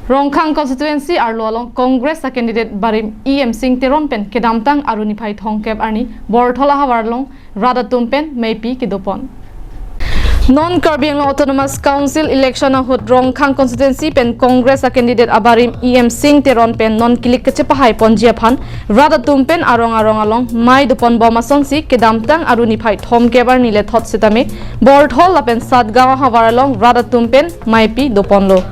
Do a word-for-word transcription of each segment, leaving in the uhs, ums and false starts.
Rongkhang constituency arlo along Congress a candidate barim E M Sing Teron pen kedamtang Aru niphai thomkep arni Borthol ahavar along rat atum pen meipi kedopon. Non Karbi Anglong Autonomous Council election ahut Rongkhang constituency pen Congress a candidate abarim E M Sing Teron pen non kilik kachepahai ponji aphan rat atum pen arong arong along mei dopon bom asonsi kedamtang Aru niphai thomkep arni lethot setame Borthol lapen Satgaon ahavar along rat atum pen meipi doponlo.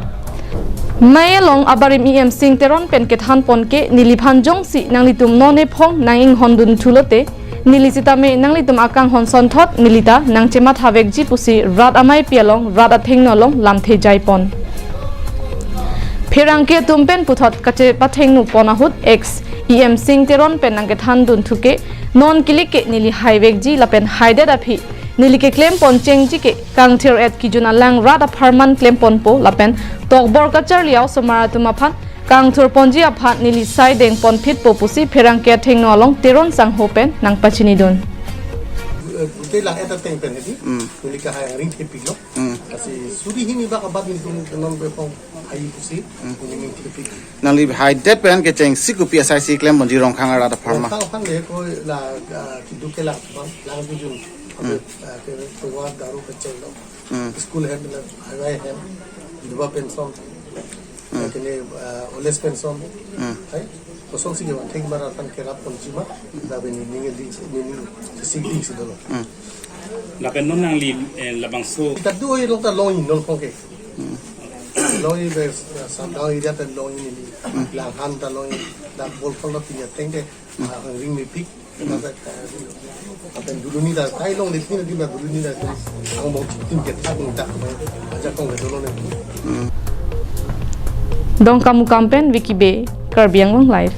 Mei along abarim E M Sing Teron pen kethan pon ke neliphan jongsi nanglitum non ephong nang inghon dun thulote neli sitame nanglitum akanghon sonthot nelita nang chemathavekji pusi rat ameipi along rat athengno along lamthe jaipon. Pherangke atum pen puthot kachepathengno pon ahut ex E M Sing Teron pen nang kethan dun thuke non kilik ke neli haivekji lapen haidet aphi neli keklem pon chengji ke kangthir et kijun alang rat apharman klem ponpo lapen tokbor kacharli a-osomar atum aphan kangthur ponji aphan neli sai deng ponphitpo pusi pherangke athengno along Teron sangho pen nang pachinidun. Gute lang eta teng pen hedi. Hmm. Neli kahai ring thepiklo. Hmm. Lasi suri hini bak abat nelitum non bepong hai pusi. Hmm. Neli ning thepik. Nangli haidet pen kechengsi kopi asai si klem ponji Rongkhang arat apharman. Rongkhang aphan le ko la, ah, kiduk ke lang aphan, lang bijun. Hmm. Ah, ke, ke wa daru kechenglo. Hmm. School hem la, highway hem. Duba pension. Hmm. Kene, ah, old age pension. Hmm. Hai. Kosonsi ke thek mara tan kerap ponji ma. Lapen neli ning di, neli sik dingsi dolo. Hmm. Lapen non nangli, eh, labangso. Kita du oi long ta long in non kong ke. Hmm. Long in be, ah, Satgaon area ta long in neli. Hmm. Langhan ta long in. Dak Borthol ta pini ateng te. Hmm. Ah, ring mepik. Hmm. Lapen duluni ta, kai long di pini di ma duluni ta. Ang bong tim ke tak ni tak. Ajak kong ke dolo ne. Hmm. Dongkamukam pen Vicky Bey, Karbi Anglong Live.